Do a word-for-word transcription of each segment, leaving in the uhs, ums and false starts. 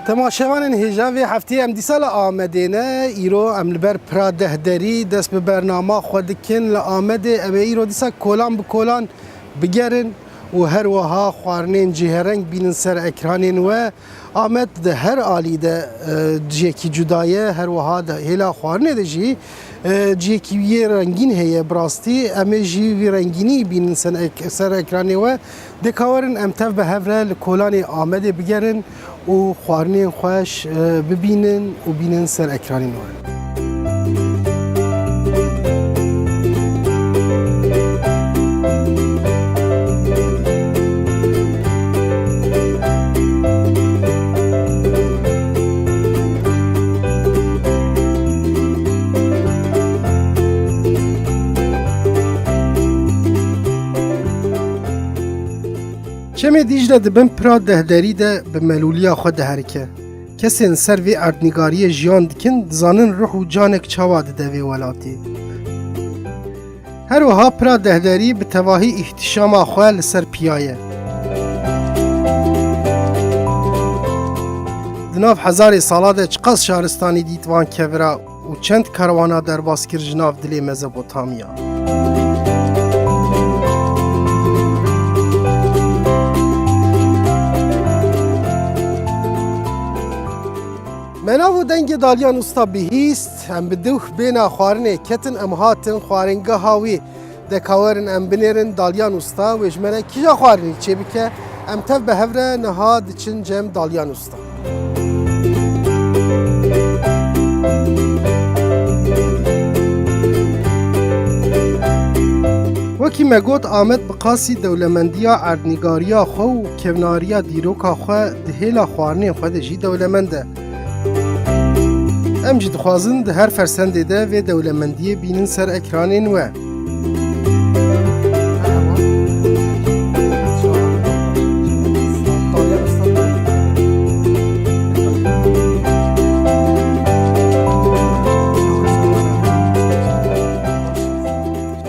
Temaşevanên hêja vê hefteyê em dîsa li Amedê ne. Îro em li ber pira deh derî dest bi bernama xwe dikin. Li Amedê em ê îro dîsa kolan bi kolan bigerin û her wiha xwarinên cihêreng bînin ser ekranên we. Amed di her alî de, e, cihekî cuda ye, her wiha di hêla xwarinê de jî, e, cihekî yê rengîn heye. Bi rastî em ê jî vî rengînî bînin sen ek-, ser ekranê we. Dê ka werin em tev bi hev re li kolanê Amedê bigerin û xwarinên xweş, e, bibînin û bînin ser ekranên we. Çemê Dîcle di bin pira dehderî de bi melûliya xwe diherike. Kesên ser vê erdnîgariyê jiyan dikin, dizanin ruh û canek çawa dide vê welatî. Her wiha pira dehderî bi tevahî îhtîşama xwe li ser piya ye. Di nav hezarê sala de çiqas şaristanî dît van kevira û çend karwana derbas kir ji nav dilê Mezopotamya. Me nav û dengê Dalyan Usta bihîst, em bi dewh bêhna xwarinê ketin, em hatin xwaringeha wî. De ka werin em binêrin Dalyan Usta, wê ji me re kîja xwarinî çêbike, em tev bi hev re niha diçin cem Dalyan Usta. Wekî me got, Amed bi qasî dewlemendiya erdnîgariya xwe û kevnariya dîroka xwe di hêla xwarinên xwe de jî dewlemend e. Em jî dixwazin di her fersendê de vê dewlemendiyê bînin ser ekranên we.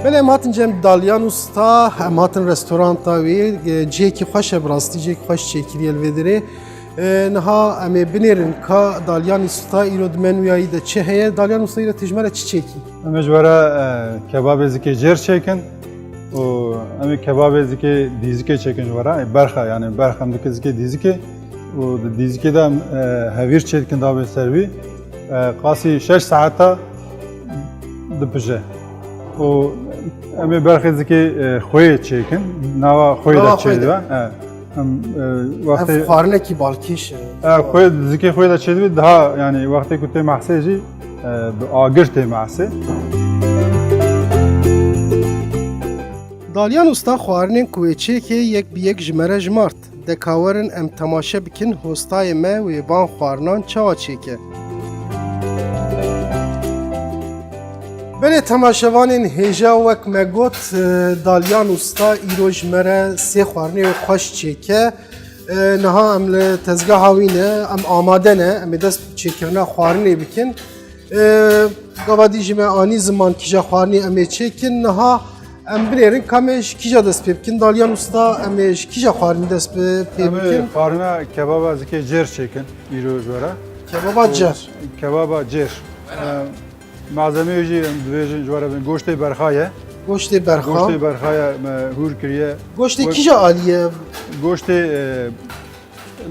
Belê, em hatin cem Dalyan Usta, em hatin restoranta wî. E, cihekî xweş e, bi rastî cihekî xweş çêkiriye li vê derê. E, niha em ê binêrin ka Dalyan Usta îro di menûyayî de çi heye. Dalyan Usta, îro tu ji me re çi çêkî? Em ê ji we re, e, kebabê zikê cêr çêkin û em ê kebabê zikê dîzikê çêkin ji we re. E, berxa, yani berxa em dikin zikê dîzikê û di dîzikê de em, e, hevîr çêdikin dabê ser wî. E, qasî şeş saeta dipije. Û em ê berxê zikê, e, xwê çêkin. Nava xwê de çêdibe. E, em, e, wextê... Ev xwarinekî balkêş e. E, xwê, zikê xwê de çêdibe daha, yani wextê ku tê mehsê jî, e, bi agir tê mehsê. Dalyan Usta xwarinên ku wê çêke yek bi yek ji me re jimart. De ka werin em temaşe bikin hostayê me wê van xwarinan çawa çêke. Belê temaşevanên hêja, wek me got, e, Dalyan Usta îro ji me re sê xwarinê wê xweş çêke. E, niha em li tezgeha wî ne, em amade ne, em ê dest bi çêkirina xwarinê bikin. E, gava dî jî me anî ziman kîja xwarinê em ê çêkin. Niha em binêrin ka me ji kîja dest pê bikin. Dalyan Usta, em ê ji kîja xwarinî dest bi pê bikin? Em ê xwarina kebaba zikê cêr çêkin îro ji we re. Kebaba cêr. Kebaba cêr. E, malzemeyê jî em dibêjin ji we re bin. Goştê berxa ye. Goştê berxa. Goştê berxa ye, me hûr kiriye. Goştê kîja alî ye? Goştê, e,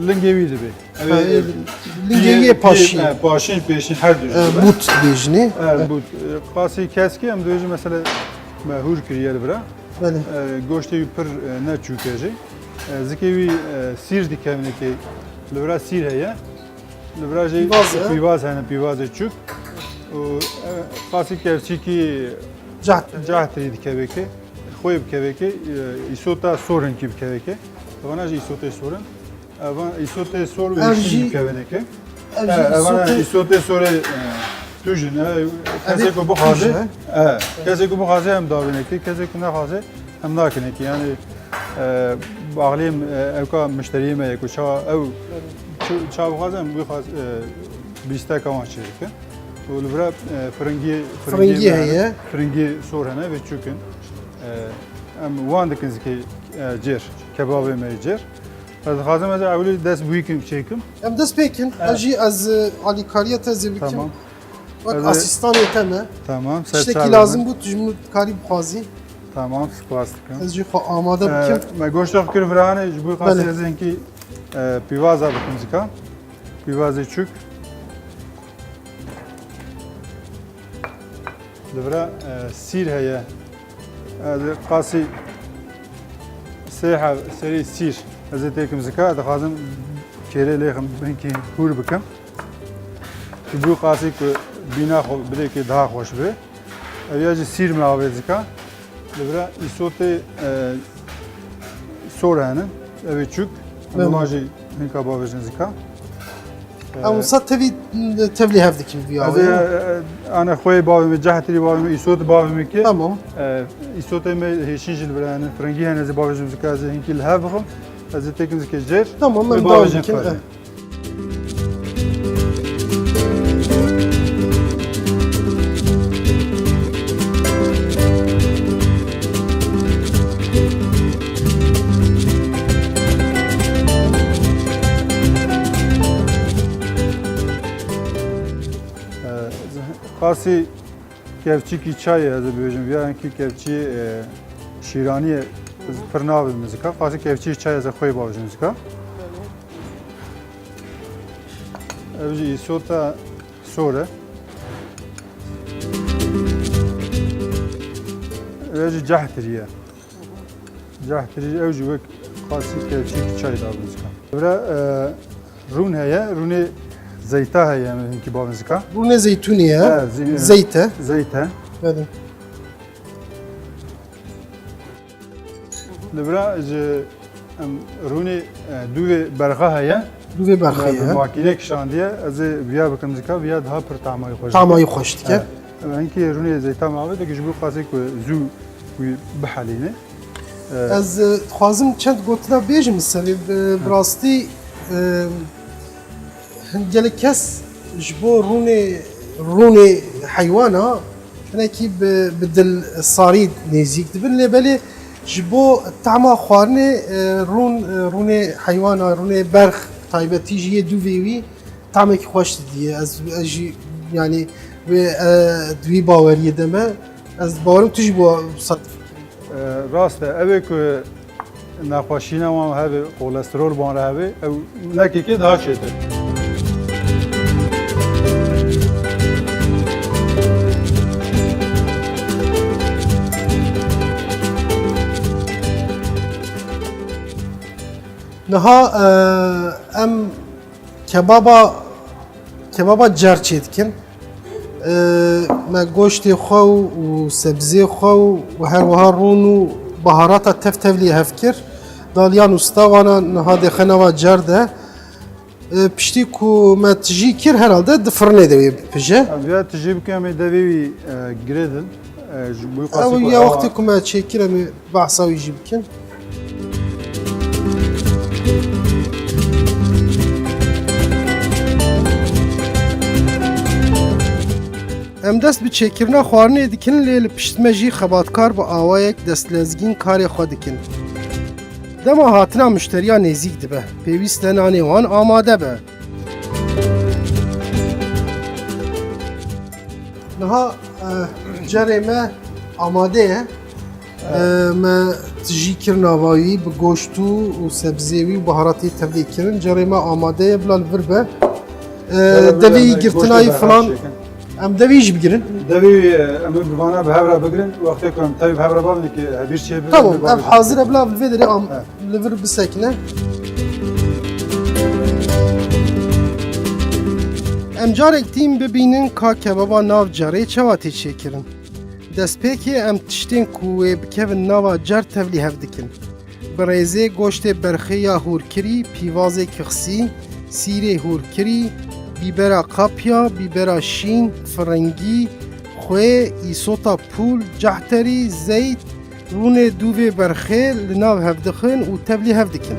lingê wî dibê. Ha, e, lingê wî yê paşîn. E, paşîn, pêşîn her du jî dibe. But dibêjinê. E, but. E, qasî keskî em dibêjin mesela me hûr kiriye li vira. Belê. E, goştê wî pir, e, ne çûk e jî. E, zikê wî, e, sîr dikevnekê, li vira sîr heye. Li vira jî pîvaz e. Pîvaz hene, pîvazê çûk. Û, e, qasî kevçîkî cehtirî dikevekê. Xwê bikevekê, e, îsota sor hinkî bikevekê. Evana jî îsotê sor in. Evan îsotê sor û yeşîl bikevekê. Ev jî, e, evana îsotê sorê, e, tûj in. E, kesê ku bixwaze, e, kesê ku bixwaze em davênekê, kesê ku nexwaze em nakinekê. Yani, e, baxlê em, e, ewka mişteriyê me ye ku ça ew çi, ça bixwaze em wî xwaz, e, bîsteka wan çêdikin. Û li vira, e, firingî, firingî heye. Firingî sor hene, vê çûk in. E, em wan dikin zikê, e, cêr, kebabê me yê cêr. Ez dixwazim ez ewilî dest bi wî kim çêkim. Em dest pê kin. Evet. Ez jî ez e, alîkariya te zê bikim. Tamam. Wek Ez ê- asistanê te me. Tamam. Ser Tiştekî çav lazim me. Bû, tu ji min karî bixwazî. Tamam, spas dikim. Ez jî xwe amade bikim. Ee, me goşta xwe kir viranê, ji bo qasî Belê. Ez hinkî e, pîvaza bikim zika. Pîvazê çûk. Li vira e, sîr heye. Ez ê qasî sê hev serî sîr. Ez ê têkim zika, dixwazim kêrê lêxim hinkî hûr bikim. Ji bo qasî ku bîna xwe bilêkê daha xweş be. Ev ya jî sîr me avêt zika. Li vira îsotê e, sor hene. Ev ê çûk. Em Belê. Wan jî hinka bavêjin zika. Em wisa tevî tevlî hev dikin vî Ez ê awê. e, ana xwê bavê me, cehtirî bavê me, îsot bavê me ki. Tamam. E, îsotê me hêşîn jî li vira hene. Firengî hene, ez ê bavêjim zika, ez ê hinkî li hev bixim. Ez ê têkim zikê jêr. Tamam, Wê em bavêjin dawam bikin. xwarin. Eh. E, qasî kevçîkî çayê ez ê bibêjim, ya hinkî kevçî e, şîraniyê ez pir nabim zika. Qasî kevçî çayê ez ê xwê bavêjim zika. Ev jî îsota sor e. Ev jî cehtirî ye. Cehtirî ew jî wek qasî kevçî çay da bin zika. Vira e, rûn heye, rûnê zeyta heye, em hinkî bavin zika. Rûnê zeytûnê ye. He, zey- Zeyt e. Zeyt e. Belê. Li vira ji em rûnê e, dûvê berxa heye. Dûvê berxê Bi ye. makîne kişandiye, ez ê viya bikim zika, viya daha pir tamayî xweş Tamayî xweş dike. Em hinkî rûnê zeyta mavê dike ji bo qasê ku zû wî bihelîne. E, Ez e, dixwazim çend gotina bêjim li serê. Bi, bi rastî e, hin gelek kes ji bo rûnê, rûnê heywana hinekî bi, bi dil sarî nêzîk dibin. Lê belê ji bo tahma xwarinê e, rûn, e, rûnê heywana, rûnê berx taybetî jî yê dûvê wî tahmekî xweş didiye. Ez, ez jî yanî wê e, di wî baweriyê de me. Ez bawerim tu jî bo wisa difikirî. E, rast e, ew ê ku nexweşîna wan hebe, kolesterol wan re hebe, ew nekekê daha çêtir. Niha e, em kebaba, kebaba cer çêdikin. E, me goştê xwe û sebzê xwe û her wiha rûn û baharata tev tevlî hev kir. Daliyan û stawana niha dêxe nava cer de. E, piştî ku me tijî kir herhalde di firinê de wê bipije. Em ya tijî bikin, em ê devê wî e, girêdin. E, ji bo qasî Ew ku ya hewa- wextê ku me çêkir em ê behsa wî jî bikin. Em dest bi çêkirina xwarinê dikin, lê li pişt me jî xebatkar bi awayek destlezgîn karê xwe dikin. Dema hatina muşteriya nêzîk dibe, pêwîst e nanê wan amade be. Niha e, cerê me amade ye. E, me tijî kir nava wî bi goşt û, û sebzê wî û baharatê tevlî kirin. Cerê me amade ye, bila li vir be. E, devê wî girtina wî filan. Em devê jî bigirin. Devê wî, e, em ê bi vana bi hev re bigirin. Wextê ku em tevî bi hev re bavin ki hebîr çê bibe. Tamam, ev hazir e, bila li vê derê am, li vir bisekine. Em carek din bibînin ka kebaba nav cerê çawa tê çêkirin. Destpêkê em tiştên ku wê bikevin nava cer tevlî hev dikin. Bi rêzê goştê berxê ya hûrkirî, pîvazê kixsî, sîrê hûrkirî, bîbera qapya, bîbera şîn, firingî, xwê, îsota pûl, cehterî, zeyt, rûnê dûvê berxê li nav hev dixin û tevlî hev dikin.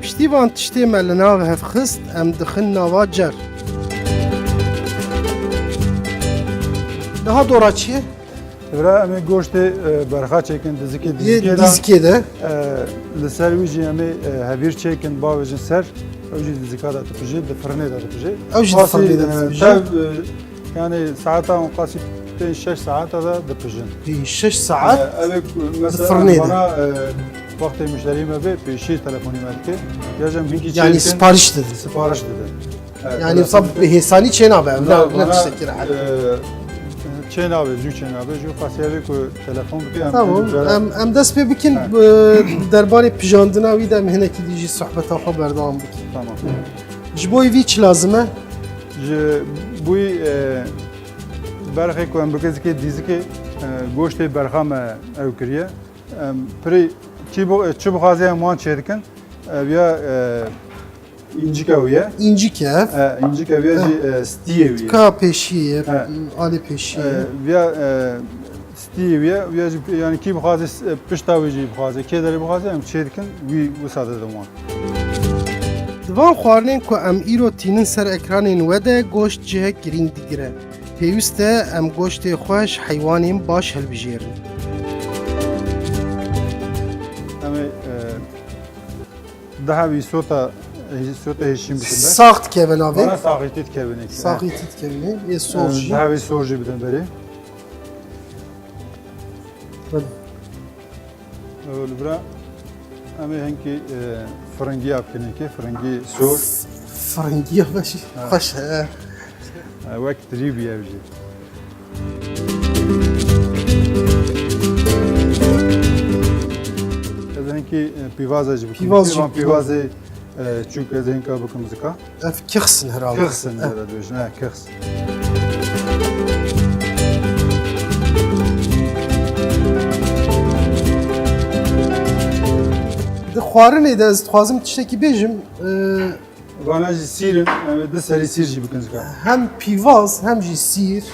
Piştî van tiştê me li nav hev xist, em dixin nava cer. Niha dora çi ye? Vira em ê goştê, e, berxa çêkin, dizikê, Yê dizikê de. dizikê de. E, li ser wî jî em ê, e, hevîr çêkin, bavêjin ser. Ew jî dizika de dipije, di firinê de dipije. Ew jî di Qasî, firinê de e, dipije. tev, e, yani saeta wan qasî pênc şeş saeta de dipijin. Pênc şeş saet E, ev ê ku, di mesela, firinê de. bana, e, wextê muşterî me bê, pêşî telefonî me dike. Ya jî em hinkî Yani çêkin, sipariş didin. sipariş didin. Evet, Yani evet. wisa bi hêsanî çênabe, ev ne, Na, ne bana, tiştekî rehet. e, çênabe, zû çênabe, zû qasî ev ê ku telefon bike, em Tamam, tenê em, em dest pê bikin, Ha. e, derbarê pijandina wî de em hinekî dî jî sohbeta xwe berdewam bikin. Tamam. Ji bo vî çi lazim e? Ji bo, e, berxê ku em bike zikê dîzikê, e, goştê berxa me ew kiriye. Em pirê kî bo-, çi bixwaze em wan çêdikin. Ev ya, e, Încika wî ye. Încik ev. E, încika wî ye Ha. jî, e, stiyê wî ye. Tika pêşiyê ye, He. alê pêşiyê ye. E, viya, e, stiyê wî ye, viya jî, yani kî bixwaze, e, pişta wî jî bixwaze, kê derê bixwaze, em çê dikin, wî wisa didin wan. Di van xwarinên ku em îro tînin ser ekranên we de goşt cihek girîng digire. Pêwîst e em goştê xwe ji heywanên baş hilbijêrin. Em ê, e, Daha bir sota, sota hêşîn bikin be. Sax dikeve navê. Bana saxîtî dikevin eki. Saxîtî dikevin. Ê sor Ee, jî. Daha bir sor jî bidin berê. Hadi. Öyle bira. Em ê hinkî, e, firingiya bikin eki, firingî sor. Firingiya be jî Ha. xweş e. E, wek tirî bûye ev jî. Ez hinkî, e, pîvaza jî bikim. Pîvaz jî Van bikim. pîvazê, e, çûk ez hinka bikim zika. Ev kixsin herhalde. Kixsin Eh. jere dibêjin, e, kix. Di xwarinê de ez dixwazim tiştekî bêjim. E, Vana jî sîr in, em ê du serî sîr jî bikin zika. Hem pîvaz hem jî sîr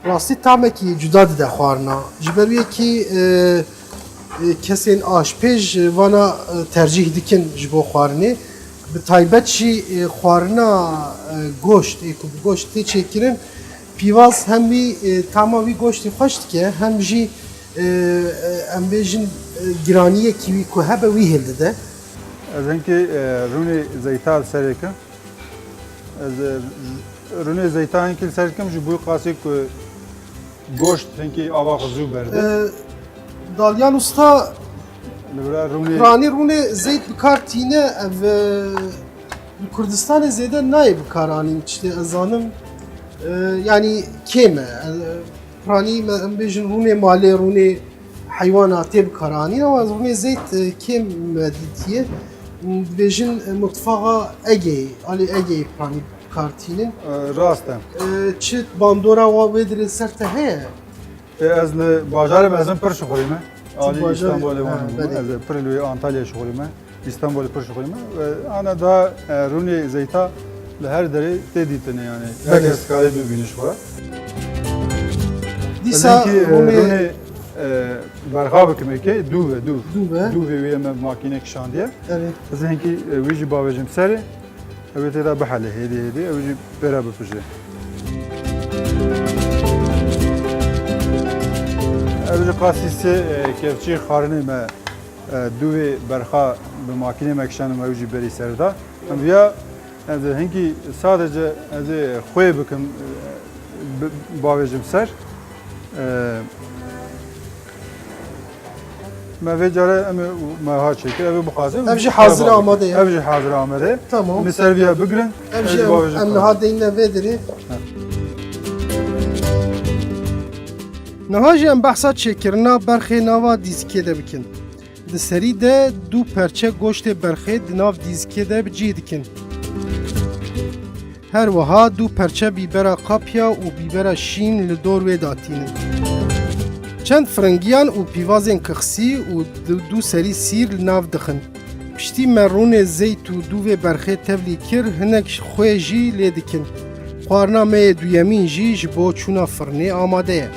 rastî tamekî cuda dide xwarina. Ji ber wê yekî, e, e, kesên aşpêj vana, e, tercîh dikin ji bo xwarinê. Bi taybet jî, e, xwarina, e, goşt, ê ku bi goşt tê çêkirin, pîvaz hem wî, e, tama wî goştê xweş dike, hem jî, e, e, em bêjin, e, giraniyekî wî ku hebe wî hildide. Ez hinkî, e, rûnê zeyta li serê kim. Ez, e, rûnê zeyta hinkî li ser kim ji bo qasî ku goşt hinkî ava xwe zû berde. E, Dalyan Usta Li vira rûnê piranî rûnê zeyt bi kar tîne, ev, e, li Kurdistanê zêde nayê bi kar anîn, tiştê ez zanim, e, yanî kêm e. E, piranî me, em bêjin rûnê malê, rûnê heywana tê bi kar anîn, ama rûnê zeyt, e, kêm me dîtiye. Dibêjin, e, mutfaxa Egeyê, alê Egeyê piranî bi kar tînin. E, rast e. E, çi bandora wa wê dirê ser te heye? E, ez li bajarê mezin pir şixulîme. Alî bajarê? Îstanbulê Ha, wan bû. belê. Ez pir li wê Antalya şixulîme. Îstanbulê pir şixulîme. E, ana da, e, rûnê zeyta li her derê tê dîtine yani. Belê. Her kes kare bibîne ji xwe. Dîsa Belê ki, e, rûnê rûnê, e, berxa bikime ke dû ve, dû. Dû ve. Dû ve wê me makîne kişandiye. Evet. Ez hinkî, e, wî jî bavêjim serê. Ew ê tê de bihele hêdî hêdî, ew jî pê re bipije. Ew jî qasî sê, e, kevçî xwarinê me, e, dûvê berxa bi makînê me kişandin, ew jî berî ser de. Em viya, ez ê hinkî sadece ez ê xwê bikim, e, bi-, bavêjim ser. E, Me vê care em ê me ha çêkir, ev ê bixwazin. Ev jî hazir amade ye. Ev jî hazir amade ye. Tamam. Em ê ser viya bigirin. Ev jî em, em niha deyne vê dirê. Ha. Niha jî em behsa çêkirina berxê nava dîzikê de bikin. Di serî de du perçe goştê berxê di nav dîzikê de bi cih dikin. Her wiha du perçe bîbera qapya û bîbera şîn li dor wê datînin. Çend firingiyan û pîvazên kixsî û du, du serî sîr li nav dixin. Piştî me rûnê zeyt û dûvê berxê tevlî kir, hinek xwê jî lê dikin. Xwarina me yê duyemîn jî ji bo çûna firnê amade ye.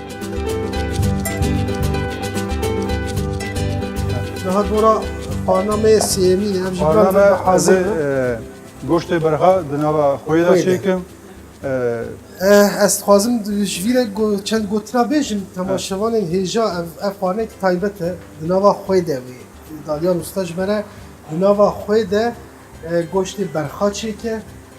Niha dora xwarina me yê sêyemîn e, ev jî Xwarina me hazir e. Goştê berxa di nava xwê de çêkim. Ee, Eh, ez dixwazim ji vî re go-, çend gotina bêjim. Temaşevanên hêja, ev, ev xwarinekî taybet e. Di nava xwê de wê. Dalyan Usta ji me re di nava xwê de, eh, goştê berxa çêke.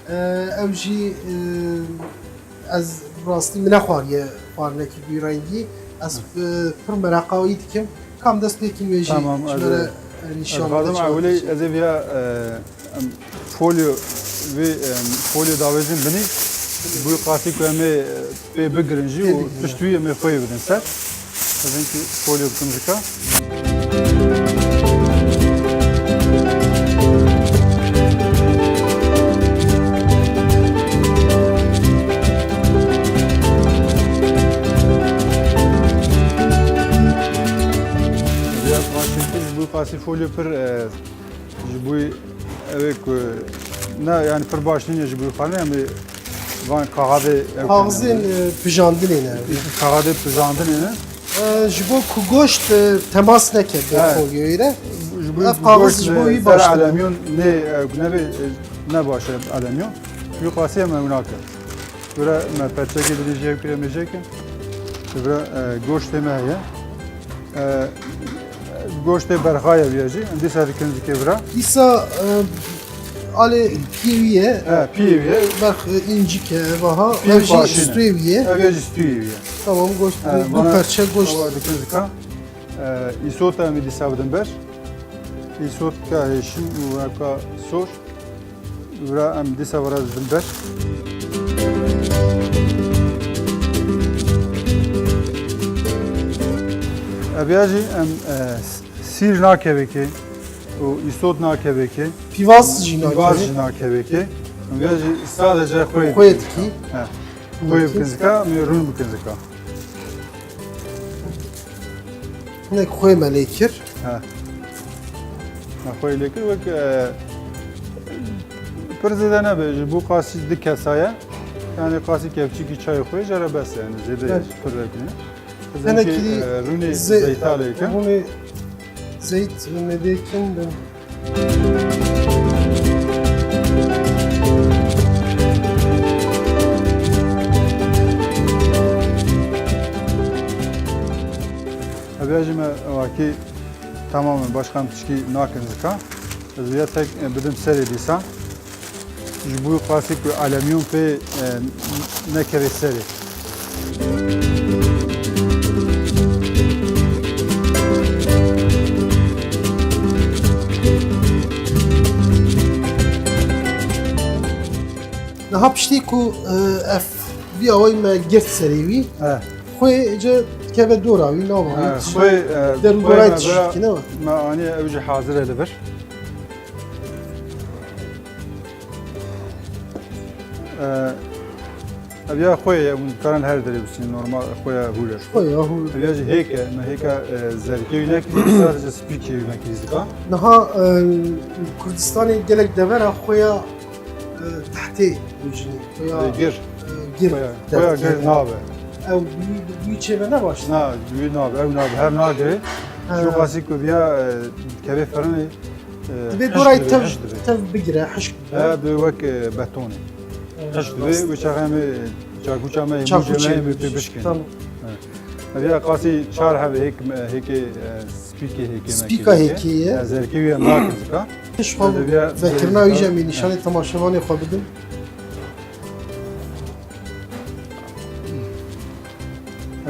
Eh, ew jî, eh, ez rastî min nexwariye xwarinekî bi vî rengî. Ez, eh, pir mereqa wî dikim. Kam dest pê kin wê jî Tamam, ji ez me ê, re, eh, ez nîşan dixwazim bide, ewilî çawa ez ê viya, eh, em, folyo, vê, em, folyo davêjin binî. Ji bo qasî ku em ê, eh, pê bigirin jî Pê û bigirin. pişt wî em ê xwê bidin ser. Ez ê folyo bikim jika. Biraz başlıklı ji bo qasî folyo pir, e, ji bo ew ê ku ne, yani pir baş nîne ji bo xanê, em ê van kaxadê ew Kaxizên, kene. e, pijandinê ne? Kaxadê pijandinê ne? E, ji bo ku goşt, e, temas neke bi Evet. folyoyê re. Ji bo Ev kaxiz goşt ji bo wî ser baş e. alemyon ne, e, nebe, e, ne baş e alemyon. Ji bo qasî em ew nake. Bira me perçekê bidî jê kire me jê kin. Bira, e, goştê me heye. E, goştê berxaya viya jî. Em dîsa dikin zikê bira. Dîsa, e, alê piyê wî ye. He, piyê wî ye. Berx, e, încik e, vaha. Piyê Ev jî başî ne? stûyê wî ye. Ev jî stûyê wî ye. Tamam, goşt, He, du bana perçe goşt. Ava dikin zika. E, îsota em ê dîsa bidin ber. Îsotka hêşîn û hevka sor. Vira em dîsa vira didin ber. Ev ya jî em, e, sîr nakevekê û îsot nakevekê. Pîvaz jî Pîvaz nakevê. jî nakevekê. Em ya jî sadece xwê Xwê dikî. dikî. He. Xwê Dikî. bikin zika, em ê rûn bikin zika. Hinek xwê me lê kir. He. Me xwê lê kir, wek, e, pir zêde nebe, ji bo qasî du kesa ye. Yani qasî kevçîkî çayê xwê jere bes e, yani zêde Evet. pir vekine. Hinek Zînkî, kî e, rûnê zê-, zeyta lê kin. rûnê zeyt me lê kin bin. Ev ya jî me wakî temamen başqa em tişkî nakin zika. Ez ya tek, e, bidim serê dîsa. Ji bo qasî ku alemyon pê, e, nekeve serê. Niha piştî ku, e, ev vî awayî me girt serê wî, He. xwê êce dikeve dora wî, nava wî. He, xwê, e, Der û xwê dorayê me tişt bira, dikine we. me aniye ew jî hazir e li vir. E, ev ya xwê ye, hûn dikarin her derê bisînin, normal xwê ya hûr e. Xwê ya hûr. Ev ya jî hêk e, me hêka, e, zerkê wî nekirî, sadece spîkê wî me kirî zika. Niha, e, Kurdistanê gelek devera xwê ya, e, tehtê dojinê, xwê ya, E, gir. e, gir Xwê ya, derkeve. xwê ya gir nabe. Ew wî, wî çêve ne baş? Na, wî nabe, ew nabe, her nagirê. Ha. Ji xasî ku viya, e, kevê firinê, e, Divê hişk dorayê dibe, tev, hişk dibe. tev bigire, hişk bibe. He, bi wek, e, betonê. Evet. Hişk dibe, wê çaxê em ê çakûça me, Çakûçê mûcê me, em ê pê bişkînin. Tamam. Evet. Ev ya qasî çar hebê hêk me, hêkê, e, spîkê hêkê me Spîka kiriye. hêkê ye. Ya zerkê wî em nakin zika. Hiş xwe Ev ya vekirina wî zerkê jî em ê nîşanê temaşevanê xwe bidin.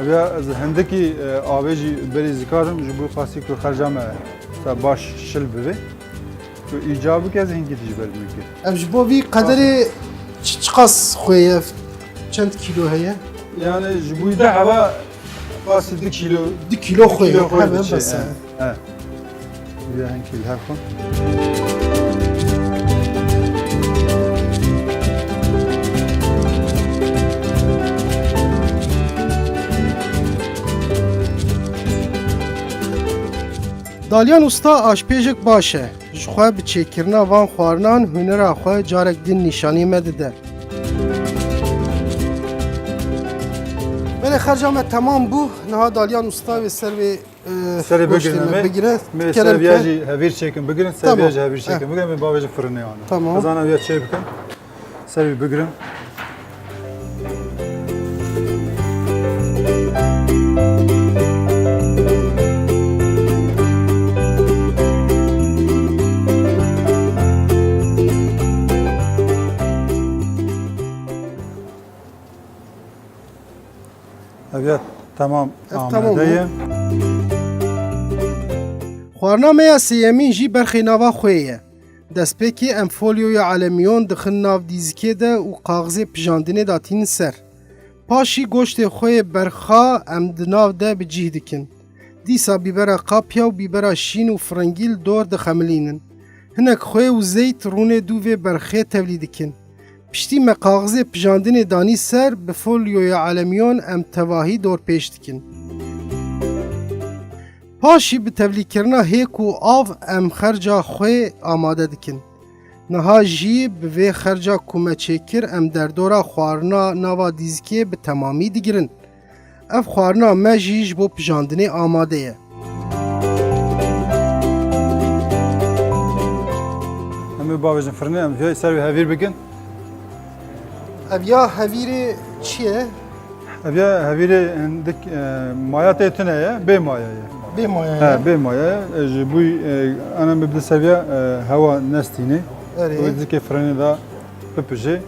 Ev ya ez hindikî, e, avê jî berî zikarim, ji bo qasî ku xerca me te baş şil bibe. Tu îca bike, ez hingî dijber bike. Ev ji bo vî qederê çi, çiqas xwê ye? Çend kîlo heye? Yani ji bo du heba qasî du kîlo. Du kîlo xwê ye. Du kîlo xwê Hebe diçe, bes e. he, he. Ya hinkî li hev xwe. Dalyan Usta aşpêjek baş e. Ji xwe bi çêkirina van xwarinan hunera xwe carek din nîşanî me dide. Belê, xerca me temam bû. Niha Dalyan Usta wê ser wê, e, Serê goştê bigirin me me. bigire. Me Kerem ser viya ke. jî hevîr çêkin bigirin. Ser Tamam. viya jî hevîr çêkin Heh. bigirin. Me bavê jî firinê anî. Tamam. Ez ana viya çê bikin. Ser wî bigirin. Ev ya temam Ev amade tamam ye. Xwarina me ya sêyemîn jî berxê nava xwê ye. Destpêkê em folyoya alemiyon dixin nav dîzikê de û kaxizê pijandinê datînin ser. Paşî goştê xwê berxa em di nav de bi cih dikin. Dîsa bîbera qapya û bîbera şîn û firingî li dor dixemilînin. Hinek xwê û zeyt rûnê dû vê berxê tevlî dikin. Piştî me kaxizê pijandinê danî ser, bi folyoya alemiyon em tevahî dorpêç dikin. Paşî bi tevlîkirina hêk û av em xerca xwê amade dikin. Niha jî bi vê xerca ku me çêkir, em derdora xwarina nava dîzikê bi temamî digirin. Ev xwarina me jî ji bo pijandinê amade ye. Em ê bavêjin firinê, em vê ser wê hevîr bikin. Ev ya hevîrê çi ye? Ev ya hevîrê hindik, e, maya tê tune ye, bê maya ye. Bê maya ye. He, bê maya ye. E, ji bûy, e, ana me bi seviya, e, hewa nestîne. Erê. Wê dikê firinê de bipije.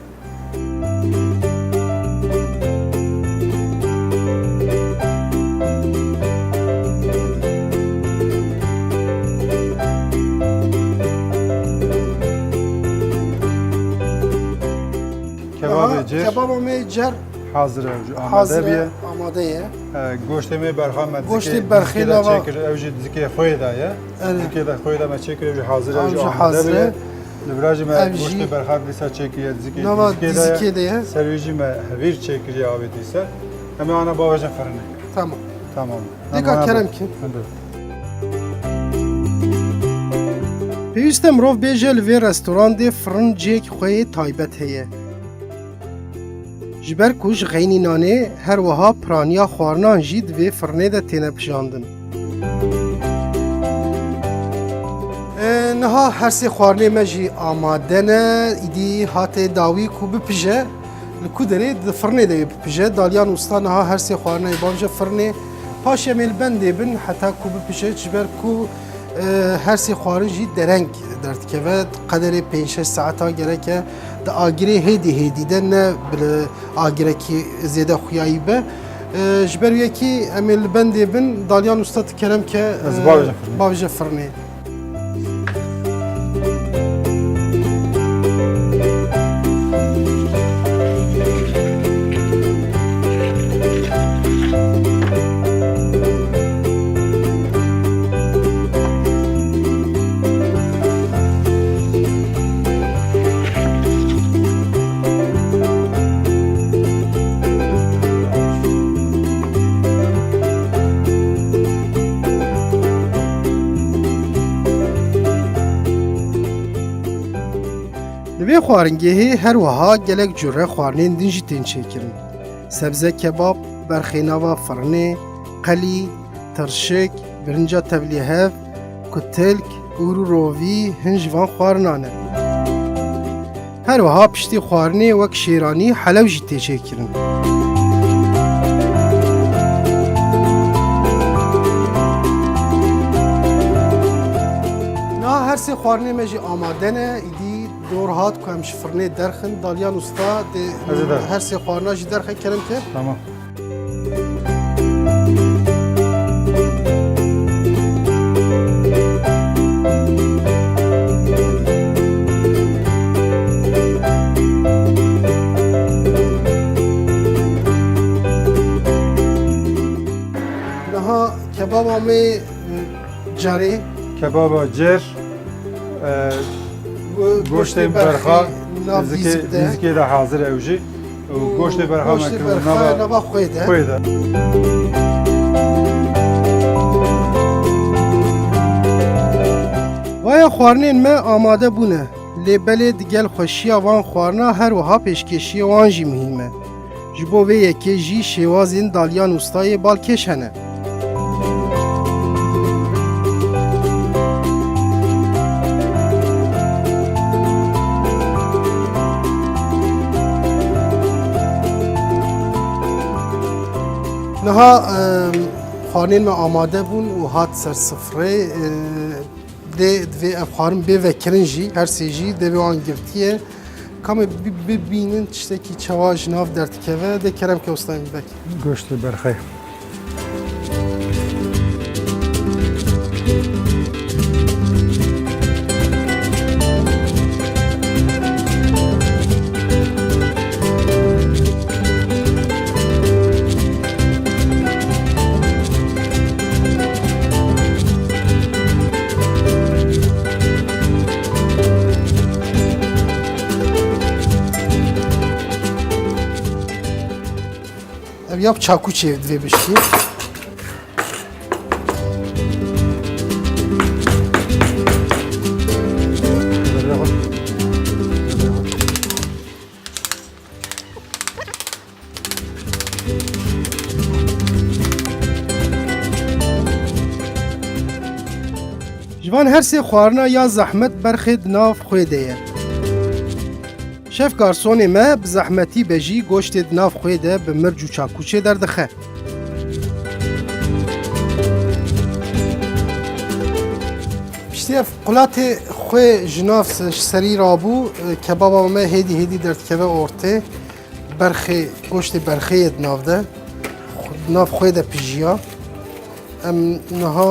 Kebabê Aha, cêr. Kebaba me cer Hazir e, hazir amade e, bûye. Amade ye. E, goştê me berxa me Goştê dizikê, berxê dizikê de nava çêkir, ew jî dizikê xwê de ye. Evet. Dizikê de xwê de me çêkir, ew jî hazir e, ew jî amade bûye. Li vira jî me Ev jî goştê berxa dîsa çêkiriye, dizikê, nava dizikê de ye. Dizikê de ye. Ser wî jî me hevîr çêkiriye avêtî ser. Em ê ana bavêjin firinê. Tamam. Tamam. Dika kerem ki. Em ê Pêwîst e mirov bêje li vê restorandê firin cihêk xwe yê taybet heye. Ji ber ku ji xeynî nanê, her wiha piraniya xwarinan jî di vê firnê de têne pijandin. E, niha her sê xwarinê me jî amade ne, îdî hate dawî ku bipije. Li ku derê? Di firnê de wê bipije. Dalyan Usta niha her sê xwarinayê bavêje firnê. Paşê em ê li bendê bin heta ku bipije, ji ber ku, e, her sê xwarin jî dereng derdikeve. Qederê pênc şeş saeta gereke di agirê hêdî hêdî de, ne bi agirekî zêde xuyayî be. E, ji ber wê yekê em ê li bendê bin, Dalyan Usta tu kerem ke, Ez e, bavêje firnê. Bavêje firnê. Li vê xwaringehê her wiha gelek cure xwarinên din jî tên çêkirin. Sebze kebab, berxê nava firinê, qelî, tirşik, birinca tevlîhev, kutilk, ûr û rovî hin ji van xwarinan e. Her wiha piştî xwarinê wek şêranî, helew jî tê çêkirin. Niha her sê xwarinê me jî amade ne, îdî dor hat ku em ji firnê derxin. Dalyan Usta dê Ez ê der. her sê xwarina jî derxe, kerem ke. Tamam. Niha kebaba me, e, carê. Kebaba cêr, e, Go-, goştê goştê berxa, berxê nav dîzikê, dîzik de. Dîzikê de hazir ew jî. Û goştê berxa me goştê kir berxa nava nava xwê de. Xwê de. Vaya xwarinên me amade bûne. Lê belê digel xweşiya van xwarina her wiha pêşkêşiyê wan jî muhîm e. Ji bo vê yekê jî şêwazên Dalyan Ustayê balkêş hene. Niha, em, xwarinên me amade bûn û hat ser sifrê. E, Dê divê ev xwarin bê vekirin jî, her sê jî devê wan girtiye. Kamê bi-, bibînin tiştekî çawa ji nav derdikeve, dê kerem ke usta Emîn Beg. Goştê berxê. Ev ya çakûçê divê bişkî. Ji van her sê xwarina ya zehmet berxê di nav xwê de ye. Şef garsonê me bi zehmetî be jî goştê di nav xwê de bi mirc û çakûçê derdixe. Piştî ev qulatê xwê ji nav se-, ji serî rabû, e, kebaba me hêdî hêdî derdikeve ortê. Berxê, goştê berxê ye di nav de. Xw-, di nav xwê de pijiya. Em niha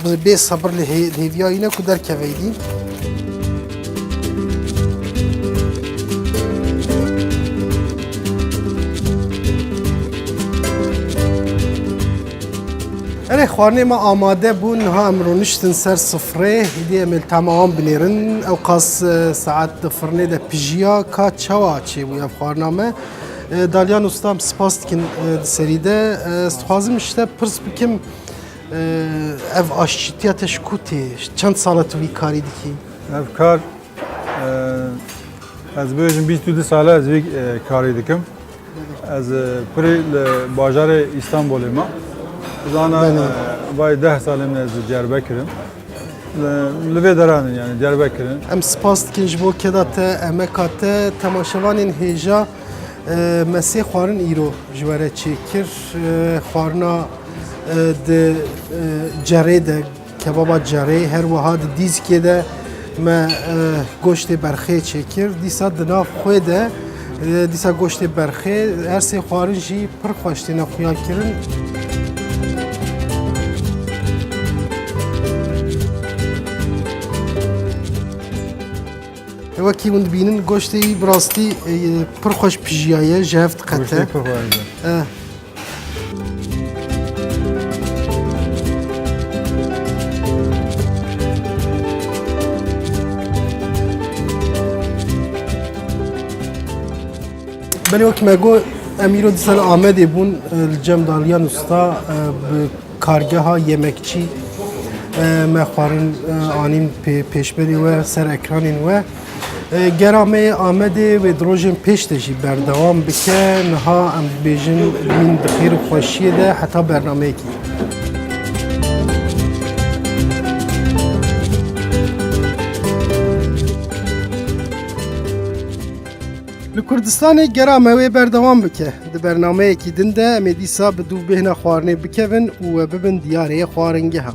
bi bê sebir li hê-, li hêviya îne ku derkeve êdî. Erê, xwarinê me amade bû, niha em rûniştin ser sifrê, hêdî em ê li tema wan binêrin. Ewqas, e, saet di firnê de pijiya, ka çawa çêbû ev xwarina me? E, Dalyan Usta, em spas dikin, e, di serî de. E, ez dixwazim ji te pirs bikim, e, ev aşçîtiya te ji ku tê? Çend sal e tu vî karî dikî? Ev kar, e, ez bêjim bîst û du sal e ez vî, e, karî dikim. Ez, e, pirî li bajarê Îstanbulê me. Zana, Belê. e, vay deh salê min ez Diyarbekir im. Li, li vê deran in, yani Diyarbekir in. Em spas dikin ji bo keda te, emeka te, temaşevanên hêja, e, me sê xwarin îro ji we re çêkir. E, xwarina, e, di, e, cerê de, kebaba cerê, her wiha di dîskê de me, e, goştê berxê çêkir. Dîsa di nav xwê de, e, dîsa goştê berxê, her sê xwarin jî pir xweş têne xuya kirin. Wekî hûn dibînin, goştê wî bi rastî, e, pir xweş pijiyaye, ji hev diqete. Goştê pir xweş e. E. Belê wek me got, em îro dîsa li Amedê bûn, e, li cem Dalyan Usta, e, bi kargeha yemekçî, e, me xwarin, e, anîn pê-, pêşberî we, ser ekranên we. E, gera me yê Amedê wê di rojên pêş de jî berdewam bike. Niha em dibêjin bimîn di xêr û xweşiyê de heta bernameyekî. Li Kurdistanê gera me wê berdewam bike. Di bernameyekî din de em ê dîsa bi dû bêhna xwarinê bikevin û we bibin diyarê xwaringeha.